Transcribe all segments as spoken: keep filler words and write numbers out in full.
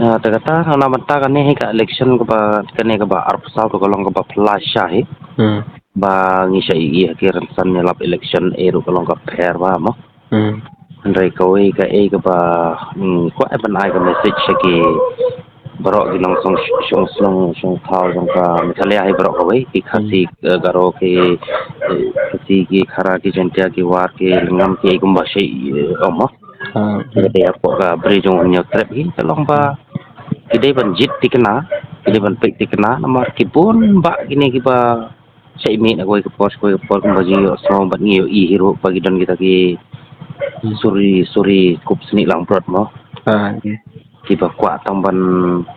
Ah, te kata na mynta kane hi ka election kaba, kane kaba arphew saw ruh ka long kaba phylla shisha hi. Hmm. Ba ngi shah ïohi ha ki rynsan ïalap election eh ruh ka long ka pher bha mo. Hmm. Hynrei kawei kaei kaba, hmm, kwah ban ai ka message sha ki baroh ki nongshong, shong shnong shong thaw jong ka Meghalaya hi baroh kawei, ki Khasi, eh, Garo ki, eh, Khasi ki Khara ki Jaintia ki War ki Lyngngam ki ei kumba shei, eh, ong mo. Ah, hmm. Te hapoh ka bri jong u Hynñiewtrep hi ka long ba ki dei ban jied thikna, ki dei ban peit thikna, namar ki bun bah kine kiba shah mih na kawei ka por sha kawei ka por kumba jingïohsngew bad ngi ïohi hi ruh ba ki don kita ki Hmm. suri, suri kup snieh langbrot mo. Ah, okay. Kiba kwah tang ban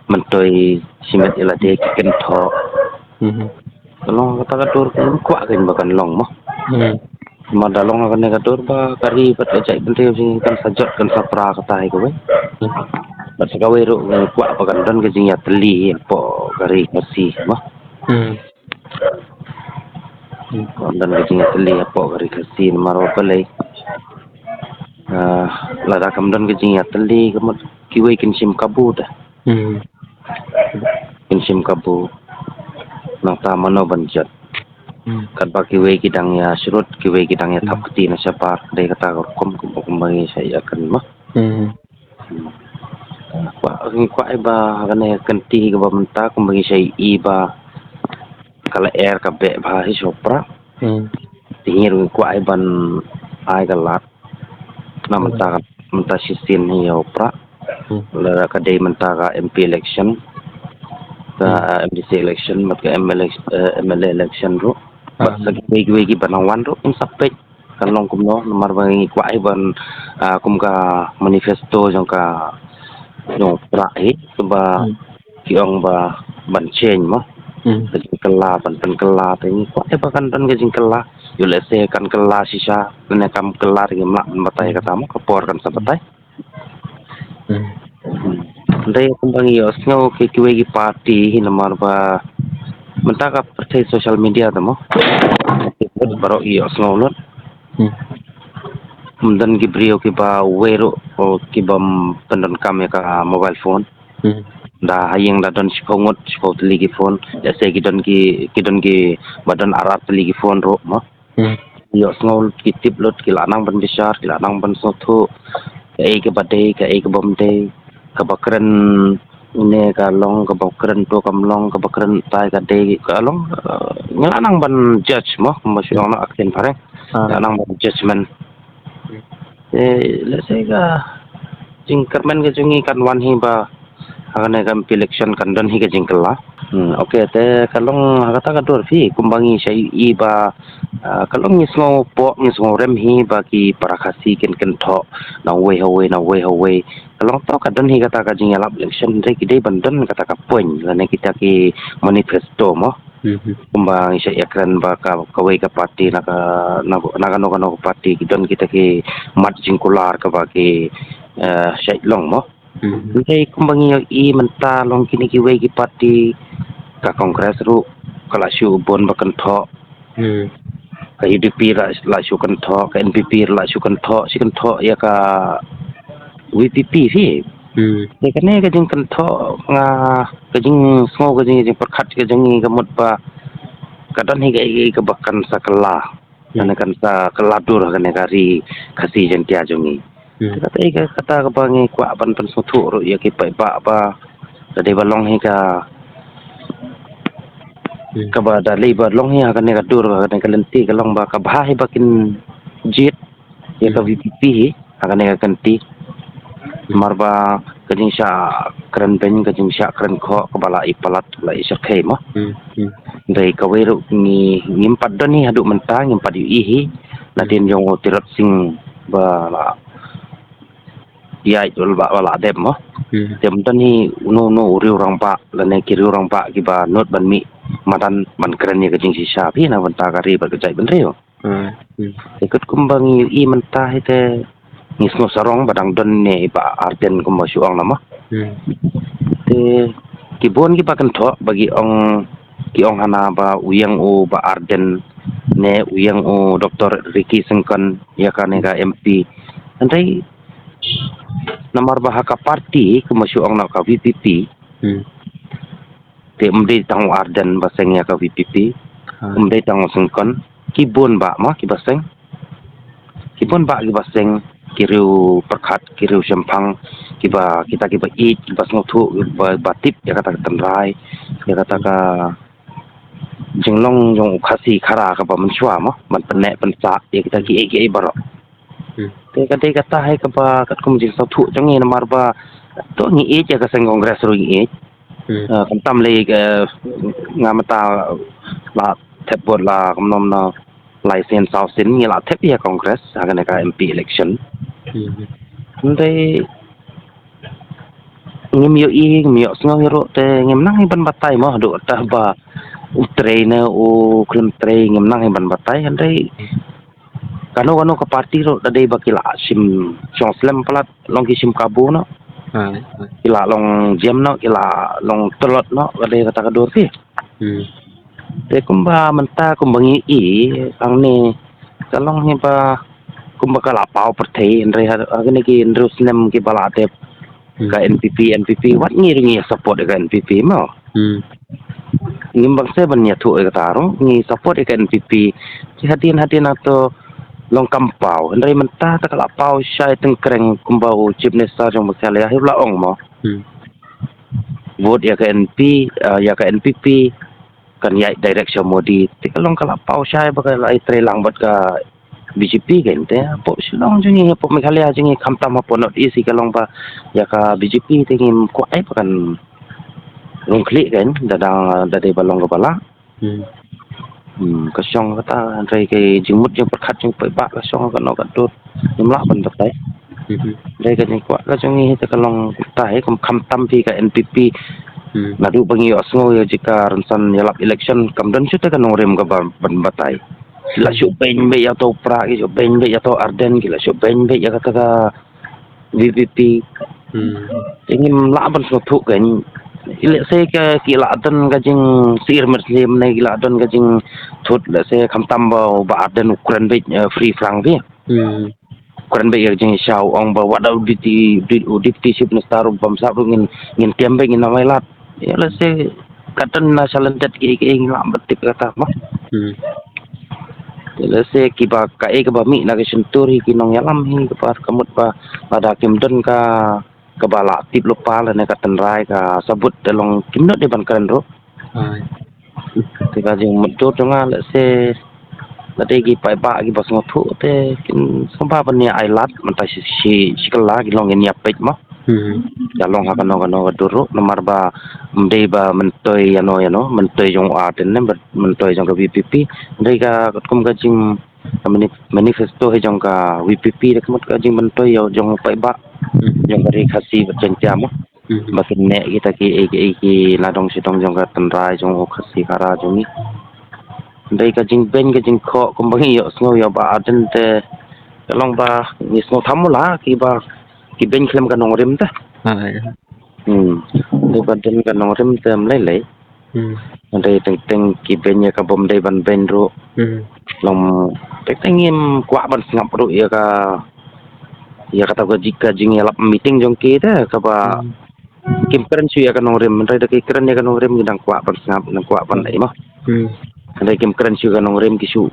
myntoi shimet ïa lade ki kynthoh. Hmm. Ka long kata ka dur ka long kwah kein ba kan long mo. Hmm. Namar da long ha kane ka dur ba ka ri bad ka jaitbynriew jong ngi kan sa jot kan sa pra kata hi kawei. Hmm. Bad sa kawei ruh ngi kwah ba kan don ka jingïatylli hapoh ka ri Khasi mo. Hmm. Hmm. Kan don ka jingïatylli hapoh ka ri Khasi namar ba balei. Ah, lada kam don ka jingïatylli ka mut kiwei kin shim kabu da. Hmm. Kin shim kabu. Nangta mano ban jot. Hmm. Katba kiwei ki dang ïa shrut, kiwei ki dang ïa thap Hmm. kti na shabar, dei kata ka rukom kumba kumba ngi shah ïa kren mo. Hmm. Hmm. Kwah, kwah ba kane ka kynti kaba mynta kumba ngi shah ïohi ba ka lyer ka beh bha hi sha u Prah. Hmm. Te ngi ruh kwah ban ai ka lad na Hmm. mynta, mynta shisien hi ïa u Prah. Hmm. Lada ka dei mynta ka M P election, ka Hmm. M D C election, bad ka M L A, eh, M L A election ruh. Bad Ah. sa kiwei kiwei kiba nang wan ruh, ngim sa peit kan long kumno, namar ba ngi kwah hi ban, ah, kum ka manifesto jong ka, jong u Prah hi, kaba Hmm. ki ong ba ban change mo. Hmm. Ka jingkylla, ban pynkylla, te ngi kwah hi ba kan don ka jingkylla. Ïoh lehse kan kylla shisha, lane kam kylla te ngim lah ban batai Hmm. kata mo, ka por kan sa batai. Hmm. Hmm. Dei kumba ngi ïohsngew ki, kiwei ki party hi namar ba mynta ka pyrthei social media te mo. Baroh ïohsngew lut. Hmm. Ym don ki briew kiba wei ruh, o, kibym pyndonkam ïa ka mobile phone. Hmm. Da ha ïing da don shiphew ngut, shiphew tylli ki phone. Lehse ki don ki, ki don kiba don ar ar tylli ki phone ruh mo. Hmm. Ïohsngew lut, ki tip lut, ki la nang ban bishar, ki la nang ban sngewthuh kaei kaba dei, kaei kabym dei, kaba kren ne ka long, kaba kren to kam long, kaba kren tai ka dei ka long, eh, ngi la nang ban judge mo, kumba shu ong na ka ktien phareng. Ah. Ngi la nang ban judgement. Hmm. Eh, lehse ka jingkyrmen ka jong ngi kan wan hi ba ha kane ka M P election kan don hi ka jingkylla. Hmm, okay, te ka long ha kata ka dur phi, kumba ngi shah ïohi ba, ah, ka long ngi sngewpoh, ngi sngewrem hi ba ki para Khasi kin kynthoh na uwei ha uwei, na uwei ha uwei. Ka long to ka don hi kata ka jingïalap election, te ki dei ban don kata ka point lane kita ki manifesto mo. Mhm. Kumba ngi shah ïakren ba ka, kawei ka party na ka, na, na kano kano ka party ki don kita ki mat jingkular kaba ki, eh, shah long mo. Mhm. Hynrei kumba ngi ïohi mynta long kine kiwei ki party, ka Congress ruh ka la shu bun ba kynthoh. Hmm. Ka U D P la, la shu kynthoh, ka N P P la shu kynthoh, shi kynthoh ïa ka V P P hi. Hmm. Te kane ka jingkynthoh nga, ka jingsngew, ka jing, jingpyrkhat ka jong ngi ka mut ba ka don hi kaei kaei kaba kan sa kylla. Hmm. Kane kan sa kylla dur kane ka ri Khasi Jaiñtia jong ngi. Hmm. Te kata ka, kata kaba ngi kwah ban pynsngewthuh ruh ïa ki paidbah ba ka dei ba long hi ka, hmm, kaba da lei ba long hi ha kane ka dur, ha kane ka lynti ka long ba ka bha hi ba kin jied ïa ka, hmm, V P P hi ha kane ka kynti. Hmm. Namar ba ka jingshah kren beiñ, ka jingshah kren khoh kaba la i palat, la i shyrkhei mo. Hmm. Hmm. Dei kawei ruh ngi, ngim pat don hi haduh mynta, ngim pat ïohi hi. Nadien jong u Tirot Sing ba la ïaid, ba la dep mo. Hmm. Te ym don hi uno uno u riewrangbah lane ki riewrangbah kiba nud ban mih madan ban kren ïa ka jingshisha phi na bynta ka ri bad ka jaitbynriew. Hmm. Hmm. Te katkum ba ngi ïohi mynta hi te ngi sngewsarong ba dang don ne i Bah Ardent kumba shu ong na mo. Hmm. Te ki bun kiba kynthoh ba ki ong, ki ong hana ba u ïeng u Bah Ardent ne u ïeng u Doktor Ricky Syngkon ïa kane ka M P. Hynrei Namar ba ha ka party, kumba shu ong na ka V P P. Hmm. Te um dei tang u Ardent ba seng ïa ka V P P. Ha. Um dei tang u Syngkon. Ki bun bah mo, ki ba seng. Ki bun bah ki ba seng. Ki riew pyrkhat, ki riew shemphang. Ki ba, kita ki ba ïeit, ki ba sngewthuh, ki ba, ba tip, ïa kata ka tynrai. Ïa kata ka jinglong jong u Khasi Khara kaba mynshuwa mo. Ban pynneh pynsah, ïa kita ki ei ki ei baroh. Hmm. Te ka dei kata hi kaba katkum jingsngewthuh jong ngi namar ba to ngi ïeit ïa ka seng Congress ruh ngi ïeit. Hmm. Ah, khamtam lei, eh, nga mynta la thep vote la kumno kumno lai sien saw sien ngi la thep ïa Congress ha kane ka M P election. Hmm. Hynrei ngim ïohi, ngim ïohsngew hi ruh te ngim nang hi ban batai mo, haduh katta ba u trei ne u khlem trei ngim nang hi ban batai, hynrei kano kano ka party ruh da dei ba ki la shim shong slem palat long ki shim kabu noh. Ha, ha. Ki la long jem noh, ki la long tlot noh, ka dei kata ka dur phi. Hmm. Te kumba mynta kumba ngi i hangne ka long hi ba kumba ka la paw pyrthei hynrei ha, ha kine ki hynriew snem ki ba la dep Hmm. ka N P P, N P P, wat ngi ruh ngi support ka N P P mo. Hmm. Ngim bang se ban ïathuh ïa kata ruh, ngi support ïa ka N P P. Ki hadien hadien ato long kam paw. Hynrei mynta ta ka la paw shai tyngkreng kumba u Chief Minister jong Meghalaya hi u la ong mo. Hmm. Vote ïa ka N P, ah, ïa ka N P P kan ïaid direct sha Modi. Te ka long ka la paw shai ba ka la ïatrei lang bad ka B J P kan te. Hapoh Shillong jong ngi, hapoh Meghalaya jong ngi khamtam hapoh North East ka long ba ïa ka B J P te ngim kwah ai ba kan rung khlieh kan da dang da dei ba long kaba lah. Hmm. Hmm, ka shong kata, hynrei ka jingmut jingpyrkhat jingpaidbah ka shong kano ka dur. Ngim lah ban batai. Hmm. Hynrei ka jingkwah ka jong ngi te ka long kata hi kum khamtam phi ka N P P. Hmm. Naduh ba ngi ïohsngew ïa jingkyrsan ïalap election kam don shuh te ka nongrim kaba ban batai. Ki la shu beiñ beit ïa uto u Prah, ki shu beiñ beit ïa uto u Ardent, ki la shu beiñ beit ïa kata ka V P P. Hmm. Te ngim lah ban sngewthuh kan. Let's say ka ki la don ka jingsheptieng ne ki la don ka jingthut, let's say khamtam ba u Bah Ardent u kren beit, eh, free frank phi. Hmm. Kren beit ïa ka jingshisha u ong ba wat da u deputy, u deputy chief minister u bym sah ruh ngin, ngin tiam beit ngin ym ai lad. Ïa let's say ka don na challenges ki, ki ngim lah ban tip kata mo. Hmm. Ïa let's say kiba kaei kaba mih na ka shyntur hi ki nongïalam hi kaba ka mut ba lada kim don ka, kaba la tip lypa lane ka tynrai ka sabut te long kim nud dei ban kren ruh. Ai. Te ka jingmutdur jong nga let's say lada ki paidbah kiba sngewthuh te kin sngewbha ban ïa ai lad mynta shi, shi, shi kylla ki long ngin ïa peit mo. Hmm. Ïa long ha kano kano ka dur ruh namar ba ym dei ba myntoi ïano ïano, myntoi jong u Ardent ne ba myntoi jong ka V P P. Ym dei ka katkum ka jing ka mani-, manifesto hi jong ka V P P da ka mut ka jingmyntoi ïa jong u paidbah. Hmm. Jong ka Ri Khasi bad Jaiñtia mo. Hmm. Ba kin neh kita ki ei ki ei ki la dong shi dong jong ka tynrai jong u Khasi Khara jong ngi. Ym dei ka jingbeiñ ka jingkhoh kumba ngi ïohsngew ïa u Bah Ardent te ka long ba ngi sngew thamula kiba ki beiñ khlem ka nongrim te. Ha, ïa. Hmm. Te ba don ka nongrim te ym lei lei. Hmm. Ym dei teng teng ki beiñ ïa ka bym dei ban beiñ ruh. Hmm. Long teng teng ngim kwah ban sngap ruh ïa ka, ïa kata ka jing, ka jingïalap meeting jong ki te kaba Hmm. kim kren shuh ïa ka nongrim, hynrei da ki kren ïa ka nongrim ngi dang kwah ban sngap, dang kwah ban lei mo. Hmm. Hynrei kim kren shuh ïa ka nongrim ki shu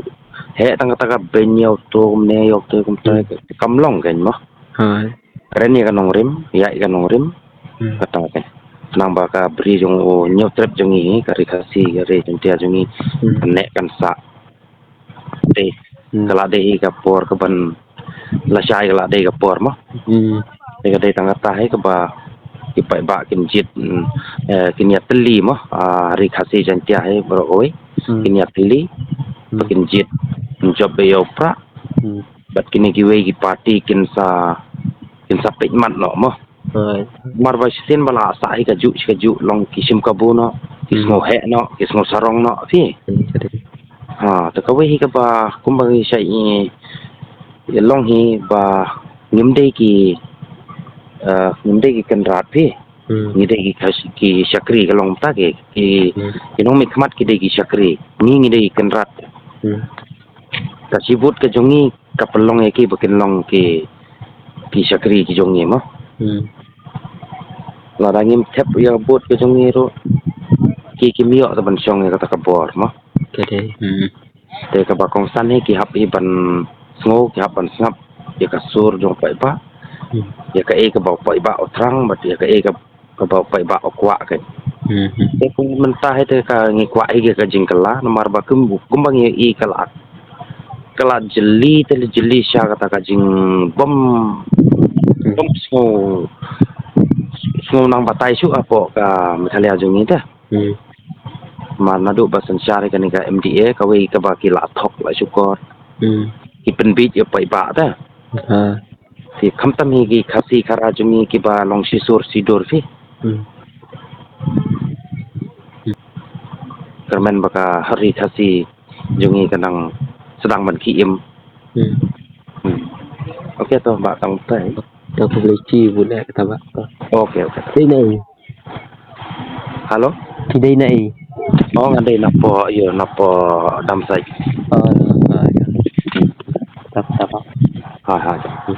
heh tang kata ka beiñ ïa uto kumne ïa uto kumta Hmm. kam long kan mo. Hai. Kren ïa ka nongrim, ïa ka nongrim. Hmm. Kata kan. Nang ba ka bri jong u Hynñiewtrep jong ngi, ka Ri Khasi, ka Ri Jaiñtia jong ngi. Hmm. Kan neh kan sah. Te, hmm. Ka la dei ka por ka ban lashai ka la dei ka por mo. Hmm. Te ka dei tang kata hi kaba ki paidbah kin jied, mm, eh, kin ïa tylli mo, ah, Ri Khasi Jaiñtia hi baroh kawei. Hmm. Kin ïa tylli, hmm. Ba kin jied, kin jop ïa u Prah. Hmm. Bad kine kiwei ki party kin sa, kin sa peit mat noh mo. Right. Namar ba shisien ba la sah hi kajuh shi kajuh long ki shim kabu noh, ki hmm. Sngew heh noh, ki sngew sarong noh, phi. Hmm, ka dei. Ha, te kawei hi kaba kumba ngi shai i, i long hi ba ngim dei ki, eh, ngim dei ki kynrad phi. Hmm. Ngi dei ki khas-, ki shakri ka long ta ki, ki, hmm. Ki nongmihkhmat ki dei ki shakri. Ngi ngi dei ki kynrad. Hmm. Ka shibut ka jong ngi ka pynlong ïa ki ba kin long ki, ki shakri ki jong ngi mo. Hmm. Lada ngim thep ïa ka vote ka jong ngi ruh, ki kim ïoh te ban shong ïa kata ka bor mo. Ka dei. Hmm. Te kaba kongsan hi ki hap hi ban sngew, ki hap ban sngap ïa ka sur jong u paidbah. Hmm. Ïa kaei kaba u paidbah u thrang bad ïa kaei ka, kaba u paidbah u kwah kein. Hmm, hmm. Te kumta hi te ka ngi kwah hi ka jingkylla namar ba kum, kumba ngi i ka la, ka la jylliew te la jylliew sha kata ka jingbym, hmm, bym sngew, sngew nang batai shuh hapoh ka Meghalaya jong ngi te. Hmm. Namar naduh ba synshar ïa kane ka M D A kawei kaba ki la thok la shukor. Hmm. Ki pynbiej ïa u paidbah te. Ha. Te khamtam hi ki Khasi Khara jong ngi kiba long shisur shidur phi. Hmm. Kyrmen ba ka Hari Khasi jong ngi ka nang sdang ban khie im. Hmm. Hmm. Ok, to Bah, tang tai. To khublei shibun eh kata Bah. Ok, ok. Dei na ei? Hello? Ki dei na ei? Oh, nga dei napoh, ïa, napoh Damsait. Oh, na, ah, ïa. Tap, tap. Ha, ha. Hmm.